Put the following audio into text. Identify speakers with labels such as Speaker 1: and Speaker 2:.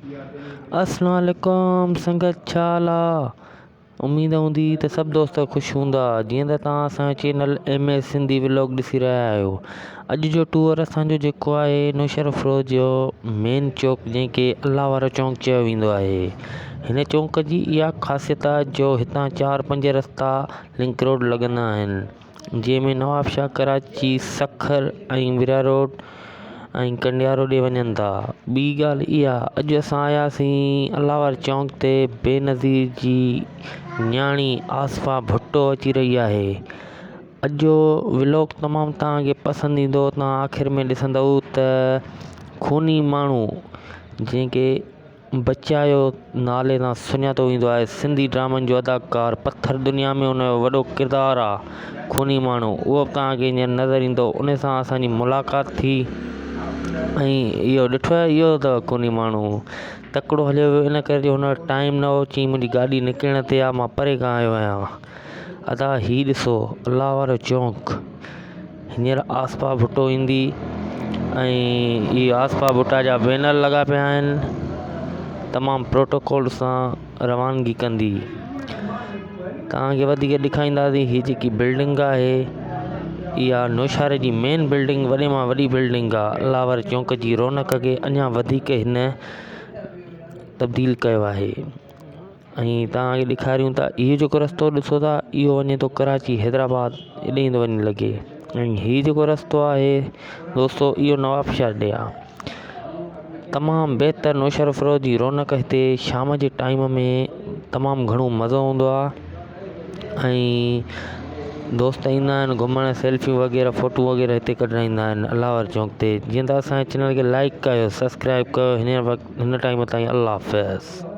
Speaker 1: اسلام عليڪم سنگت ڇا حال آ اميد هوندي ته سڀ دوست خوش هوندا جيئن ته توهان اسان جو channel M S Sindhi vlog ڏسي رهيا آهيو اڄ جو ٽوئر اسان جو جيڪو آهي نوشهروفيروز جو مين چوڪ جنهن کي الله وارو چونڪ چيو ويندو آهي هن چونڪ جي اها خاصيت آهي جو هتان چار پنج رستا لنڪ روڊ لڳندا آهن جنهن ۾ نوابشاهه، ڪراچي، سکر ۽ وريا روڊ ۽ ڪنڊيارو ڏي وڃن ٿا. ٻي ڳالهه اها اڄ اسان آياسين الله واري چونڪ تي بينظير جي نياڻي آصفه ڀٽو اچي رهي آهي. اڄ جو ولاگ تمام توهان کي پسند ايندو توهان آخر ۾ ڏسندؤ ته خوني ماڻهو جنهن کي بچايو نالي سان سڃاتو ويندو آهي سنڌي ڊرامن جو اداڪار پٿر دنيا ۾ ان جو وڏو ڪردار آ خوني ماڻهو اهو به توهان کي هينئر نظر ايندو ان سان اسان جي ملاقات ٿي ۽ اهو ڏٺو اهو اٿو خوني ماڻهو تڪڙو هليو ويو ان ڪري جو هن وٽ ٽائيم نه هو چئي منهنجي گاڏي نڪرڻ تي آ مان پري کان آيو آهيان ادا هي ڏسو الله وارو چونڪ هينئر آصفه ڀٽو ايندي ۽ اهي آصفه ڀٽا جا بينر لڳا پيا آهن تمام پروٽوڪول سان روانگي ڪندي توهان کي وڌيڪ ڏيکارينداسين هي جيڪي بلڊنگ آهي اها نوشهري جي مين بلڊنگ وڏي مان وڏي بلڊنگ آهي الله واري چونڪ جي رونق کي اڃا وڌيڪ هن تبديل ڪيو آهي ۽ توهان کي ڏيکاريون ٿا اهو جيڪو رستو ڏسو ٿا اهو وڃي ٿو ڪراچي حيدرآباد هيڏي ٿو وڃي لڳي ۽ هي جيڪو رستو آهي دوستو اهو نوابشاهه ڏي آهي تمام بهتر نوشهروفيروز جي رونق هتي شام جي ٽائيم ۾ تمام گهڻو مزو هوندو آهي ۽ دوست ايندا آهن گهمڻ سيلفيون وغيره فوٽو وغيره هتي ڪڍرائيندا آهن الله واري چونڪ تي جيئن ته اسان جي چينل کي لائڪ ڪيو سبسڪرائب ڪيو هن وقت هن ٽائيم تائين الله حافظ.